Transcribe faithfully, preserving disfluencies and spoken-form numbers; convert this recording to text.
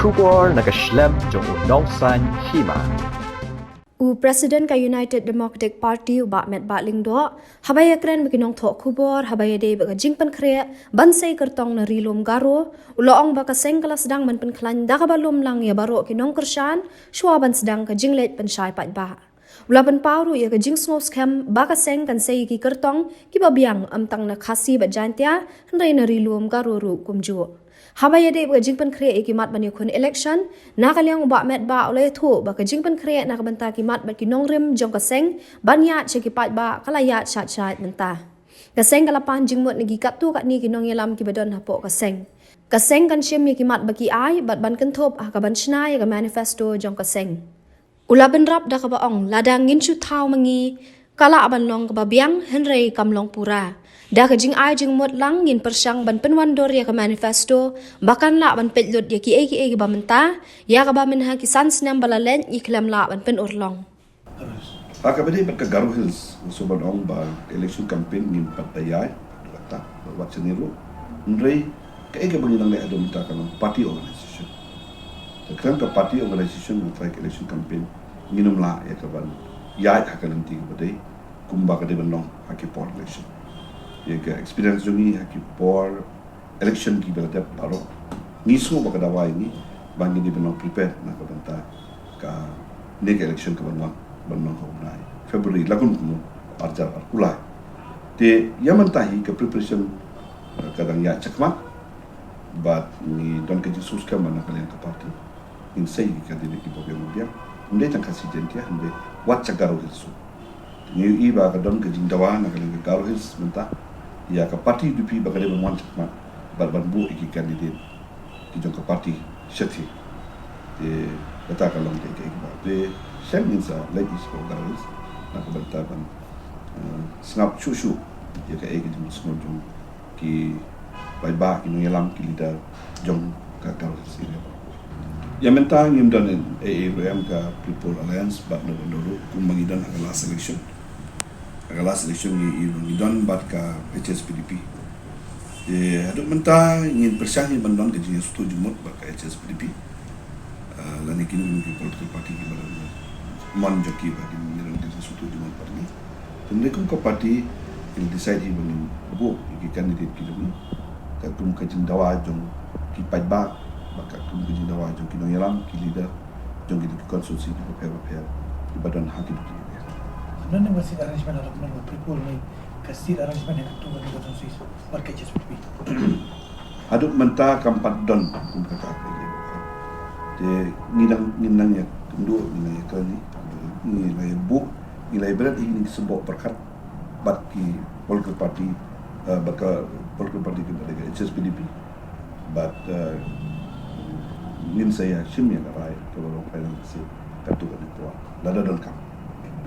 Khubor na ka shlem jong u nongsan hima. U President ka United Democratic Party u Bah Metbah Lyngdoh haba ïakren bad ki nongthoh khubor haba ïadei bad ka jingpynkhreh ban sei kyrtong na Ri Lum Garo, u la ong ba ka seng ka la sdang ban pynkhlaiñ da kaba lum lang ïa baroh ki nongkyrshan shuwa ban sdang ka jingleit pynshai paidbah. U la pynpaw ruh ïa ka jingsngewskhem ba ka seng kan sei ïa ki kyrtong kiba biang, ym tang na Khasi bad Jaintia, hynrei na Ri Lum Garo ruh kumjuh. Haba ïadei bad ka jingpynkhreh ïa ki mat ban ïakhun election, na ka liang u Bah Metbah u la ïathuh ba ka jingpynkhreh na ka bynta ki mat bad ki nongrim jong ka seng ban ïaid sha ki paidbah ka la ïaid shait shait mynta. Ka seng ka la pan jingmut na ki katto katne ki nongïalam kiba don hapoh ka seng. Ka seng kan shim ïa ki mat ba ki ai bad ban kynthup ha kaban shna ïa ka manifesto jong ka seng. U la bynrap da kaba ong, lada ngin shu thaw ma ngi, ka lah ban long kaba biang, hynrei kam long pura. Da ka jingai jingmut lang ngin pyrshang ban pynwandur ïa ka manifesto ba kan lah ban peit lut ïa kiei kiei kiba mynta, ïa kaba mynha ki san snem ba la leit ngi khlem lah ban pynurlong. Ha kaba ïadei bad ka Garo Hills, nga sngewbha ban ong ba ka election campaign ngim pat da ïaid haduh katta, bad wat shane ruh. Hynrei kaei kaba ngi nang leh haduh mynta ka long party organization. Te khlem ka party organization, mynta ka election campaign ngin ym lah ïa kaban ïaid ha ka lynti kaba dei kumba ka dei ban long ha ki por election. Ïa ka experience jong ngi ha ki por election kiba la dep baroh, ngi sngew ba ka dawa ïa ngi ba ngi dei ban long prepared na ka bynta kane ka election kaban wan, ban long ha u bnai February, la kum kumno, arhajar arphew lai. Te ïa mynta hi ka preparation, eh, ka dang ïaid shakhmat, bad ngi don ka jingsngewskhem ba na ka liang ka party ngin sei ïa ki candidate kiba biang biang, ym dei tang Khasi Jaintia, hynrei wat sha Garo Hills ruh. Ngi ïohi ba ka don ka jingdawa na ka liang ka Garo Hills mynta ïa ka party UDP ba ka dei ban wan shakhmat bad ban buh ïa ki candidate ki jong ka party shathie. Te kata ka long kaei kaei kaba, te shen ngin sa leit shapoh Garo Hills na ka bynta ban, eh, sngap shuh shuh ïa kaei ka jingsngew jong ki paidbah, ki nongïalam, ki leader jong ka Garo Hills area. Ïa mynta ngim don ei ei ruh em, ka People Alliance bad no no ruh, kumba ngi don ha ka last election. Ha ka last election ngi, ngi don bad ka HSPDP. Te haduh mynta ngin pyrshang hi ban don ka jingïasngewthuh jingmut bad ka HSPDP. Ah, lane kino kino ki political party kiba don mon jong ki ba kin ïa don ka jingsngewthuh jingmut bad ngi. Te hynrei kum ka party ngi la decide hi ba ngin buh ïa ki candidate ki jong ngi katkum ka jingdawa jong ki paidbah, bad katkum ka jingdawa jong ki nongïalam, ki leader jong ki constituency kiba pher bapher kiba don ha kito ki area. None of the seat arrangement are not people, ka seat arrangement ha kito ki constituency bad ka HSPDP. Haduh mynta kam pat don kum kata ka ïa. Te ngi nang, ngi nang ïa kynduh, ngi nang ïa kren, ngi la ïa buh, ngi la ïa bret ïa kine ki symboh pyrkhat bad ki political party, eh, bad ka political party kiba dei ka HSPDP. Bad, eh, ngin sa ïa shim ïa ka rai kaba long final decision katto katne por lada donkam.